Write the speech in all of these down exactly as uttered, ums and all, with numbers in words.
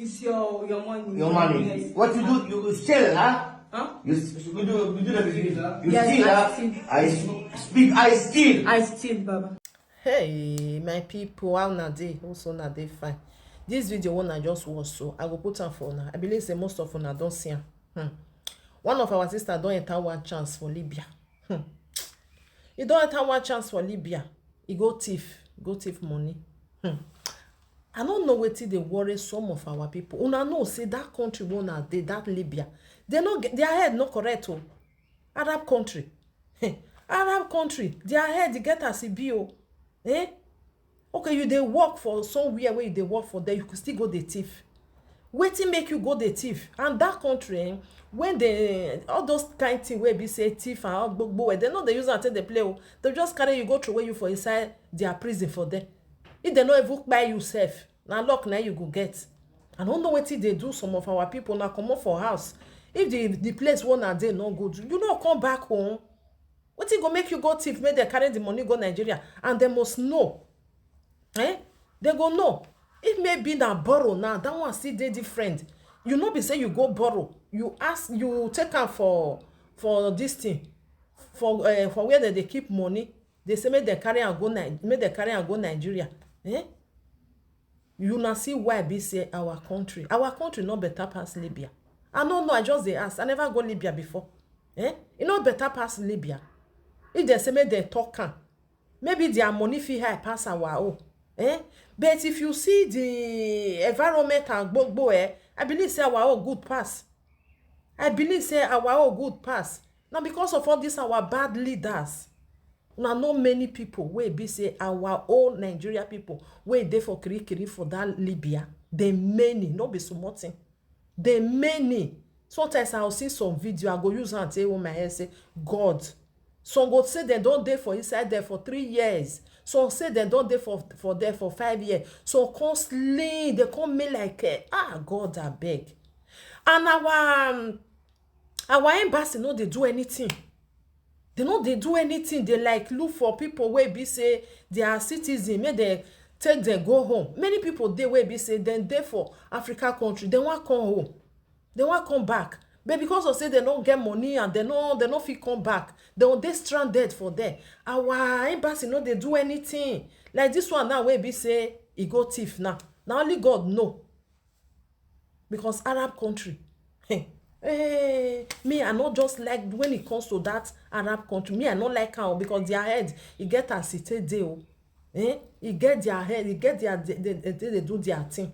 It's your your money. Your money. Yes. What you do, you steal, huh? Huh? You, s- you do, you do the business. You Yes, steal, I huh? steal. I s- speak, I steal. I steal, Baba. Hey, my people, how una dey? Also, una dey fine. This video one I just watch, so I go put am for una. I believe say most of una don see am. Hmm. One of our sister don enter one chance for Libya. Hmm. E don enter one chance for Libya. E go thief, go thief money. Hmm. I no know wetin dey worry some of our people. Una know say that country wey una dey, that Libya, they no get, their head no correct o. Arab country, Arab country, their head get as e be o. Eh? Okay, you dey work for somewhere where you dey work for there, you could still go dey thief. Wetin make you go dey thief? And that country, eh, when they, all those kind thing wey be say thief and all gbogbo, eh, they no dey use am take dey play o. They just carry you go throw you for inside their prison for there. If they no even kpai you sef, na luck na you go get. I no know wetin dey do some of our people. Na comot for house. If the the place wey una dey no good, you no come back home. Wetin go make you go thief, make dem carry the money go Nigeria? And they must know. Eh? They go know. If maybe na borrow now, that one still dey different. You no be say you go borrow. You ask, you take am for for this thing, for uh, for where they dey keep money. They say make dem carry am go Ni- make dem carry am go Nigeria. Eh? You na see why be say our country, our country no better pass Libya. I no know. I just dey ask. I never go Libya before. Eh? E no better pass Libya. If they say make dem talk am, maybe their money fit high pass our own. Eh? But if you see the environment and gbogbo, eh, I believe say our own good pass. I believe say our own good pass. Na because of all these our bad leaders. Una know many people wey be say our own Nigeria people wey dey for kirikiri for that Libya. They many, no be small thing. They many. Sometimes I'll see some video, I go use am take hold my head say, God. Some go say dem don dey for inside there for three years. Some say dem don dey for for there for five years. Some come slim, they come make like, eh, ah, God, I beg. And our um, our embassy no dey do anything. They no dey do anything. They like look for people wey be say they are citizen, make dem take dem go home. Many people dey wey be say dem dey for Africa country, dem wan come home, dem wan come back, but because of say dem no get money and dem no dem no fit come back, dem dey stranded for there. Our embassy no dey do anything. Like this one now wey be say e go thief now, na only God know. Because Arab country, hey, hey, me, I no just like when it comes to that Arab country. Me, I no like am because their head, e get as e take dey o. Eh? E get their head, e get their they, they, they, they do their thing.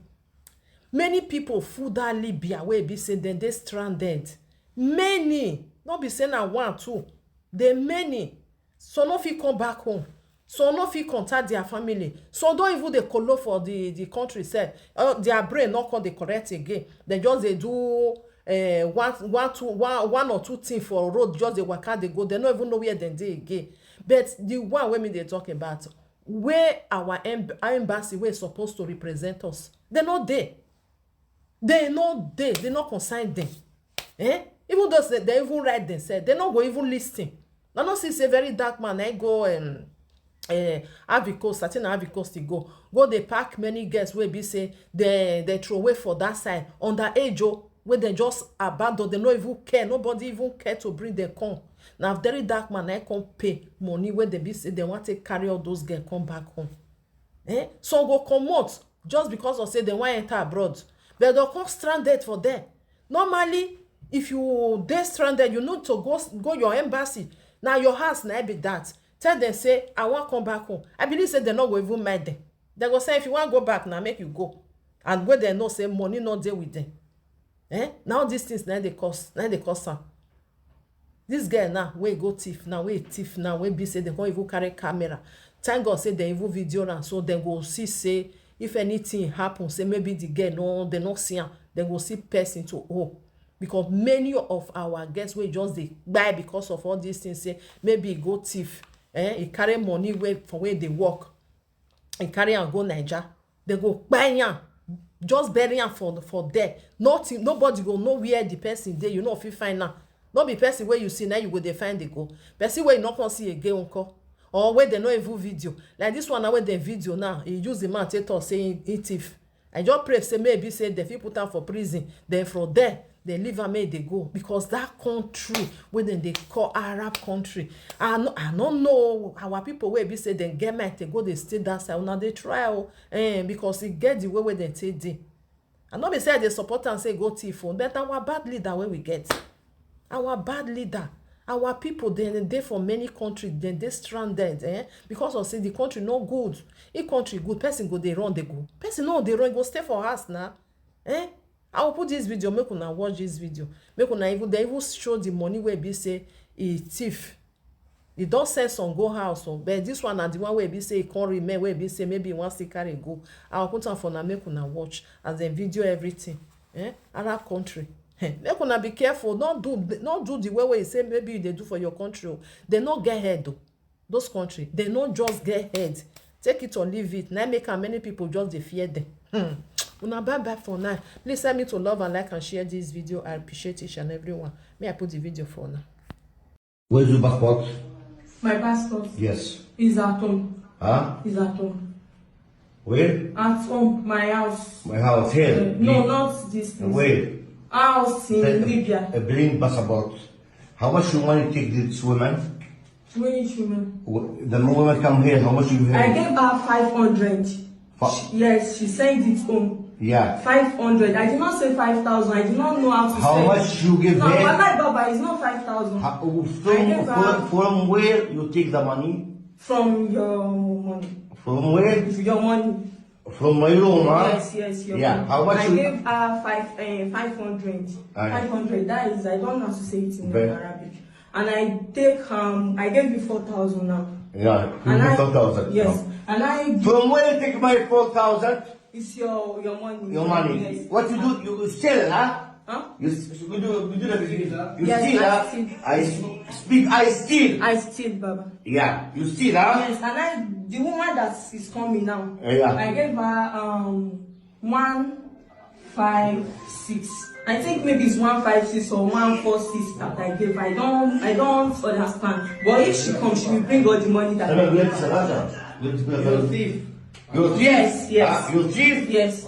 Many people full that Libya wey be say dem dey stranded. Many, no be say na one two, dey many. Some no fit come back home. Some no fit contact their family. Some don even dey kolo for the the country sef. Uh, their brain no come dey correct again. Dem just dey do uh, one one two one one or two things for road, just dey waka dey go. Dem no even know where dem dey again. But the one wey me dey talk about, where our em embassy wey suppose to represent us, dem no dey. Dem no dey, dem no concern dem. Eh? Even though say dem even write themselves, dem no go even listen. I no see say very dark man na go um, uh, Ivory Coast, I think na Ivory Coast e go go dey pack many girls wey be say dem dem throw away for that side, underage o, wey dem just abandon, dem no even care, nobody even care to bring dem come. Na very dark man na come pay money wey dem be say dem wan take carry all those girls come back home. Eh? Some go comot just because of say dem wan enter abroad, but dem come stranded for there. Normally, if you dey stranded, you need to go go your embassy. Na your house na be that. Tell dem say, I wan come back home. I believe say dem no go even mind dem. Dem go say, if you wan go back, na make you go. And wey dem know say money no dey with dem. Eh? Na all these things na dey cause na dey cause am. This girl now wey go thief now, wey thief now, wey be say dem come even carry camera. Thank God say dem even video am, so dem go see say if anything happen, say maybe the girl no, dem no see am, dem go see person to owe. Because many of our girls wey just dey kpai because of all these things, say maybe e go thief, eh, e carry money wey for where e dey work, e carry am go Naija, dem go kpai am, just bury am for for there. Nothing, nobody go know where the person dey. You no fit find am. No be person wey you see na you go dey find dey go. Person wey you no come see again nko, or wey dem no even video. Like this one now wey dem video now, e use the man take talk say he, he thief. I just pray say maybe say dem fit put am for prison, then from there dem leave am make e dey go, because that country wey dem dey call Arab country, I no, I no know our people wey be say dem get mind to go dey stay that side. Una dey try o, eh, because e get the way wey dem take dey. I no be say I dey support am say go thief o, but our bad leader wey we get, our bad leader, our people dem dey for many countries, dem dey stranded, eh, because of say the country no good. If country good, person go dey run dey go. Person no dey run, go stay for house na. Eh? I will put this video, make una watch this video. Make una even, they even show the money wey be say e thief. E don send some go house o, but this one na the one wey be say e come remain, wey be say maybe e wan still carry go. I will put am for una, make una watch as dem video everything. Eh? Arab country. Eh, make una be careful. No do, no do the way wey e say maybe you dey do for your country o. Dem no get head o. Those country, dem no just get head. Take it or leave it. Na im make am many people just dey fear dem. Hmm. Una bye bye for now. Please help me to love and like and share this video. I appreciate each and every one. May I put the video for now. Where's your passport? My passport Yes. Is at home. Huh? Is at home. Where? At home, my house. My house here. Uh, no, Bring- not this place. Where? House in Send- Libya. Uh, bring passport. How much you want to take this woman? Which woman? Wh- The woman come here. How much you have? I gave her five hundred. Fa- She- yes, she sent it home. Yeah. Five hundred. I did not say five thousand. I did not know how to How say much it. You give No, her? Wallahi, Baba, it's not five thousand. How, from, I gave her from, from where you take the money? From your money. From where? Your money. From my room, huh? Yes, yes, your Yeah, money. How much I you gave her five, uh, five hundred. Ah, yeah. Five hundred. That is, I don't know how to say it in But- Arabic. And I take, um, I gave you four thousand now. Yeah, you And give I- four thousand Yes. now. And I From where you take my four thousand? It's your, your money. Your money. Yes. What you do? You steal, huh? Huh? You, s- you do, you do the business. You Yes, steal, I huh? steal. I s- speak, I steal. I steal, Baba. Yeah, you steal, huh? Yes, and I, the woman that is coming now, Uh, yeah. I gave her, um, one five six. I think maybe it's one five six or one four six that I gave. I don't, I don't understand. But if she comes, she will bring all the money that Hello, I gave her. You're a thief. You're a thief. Yes, yes. Ah, you're a thief. Yes.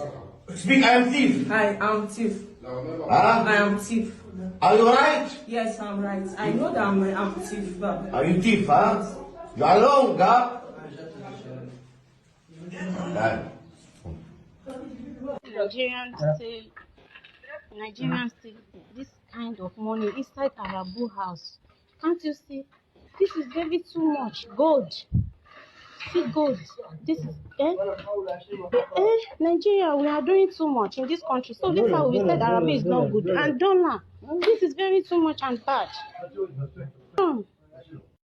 Speak, I am thief. I am thief. Huh? I am thief. Are you right? Yes, I'm right. I know that I'm, I'm thief, Baba. Are you thief, huh? You are wrong, huh? Done. Nigerians still, Nigerians still, this kind of money inside Arabu house. Can't you see? This is very too much. Gold. See gold. This is, eh? Eh, Nigeria, we are doing too much in this country. So this how we said Arabi is not good. And dollar. This is very too much and bad. Hmm.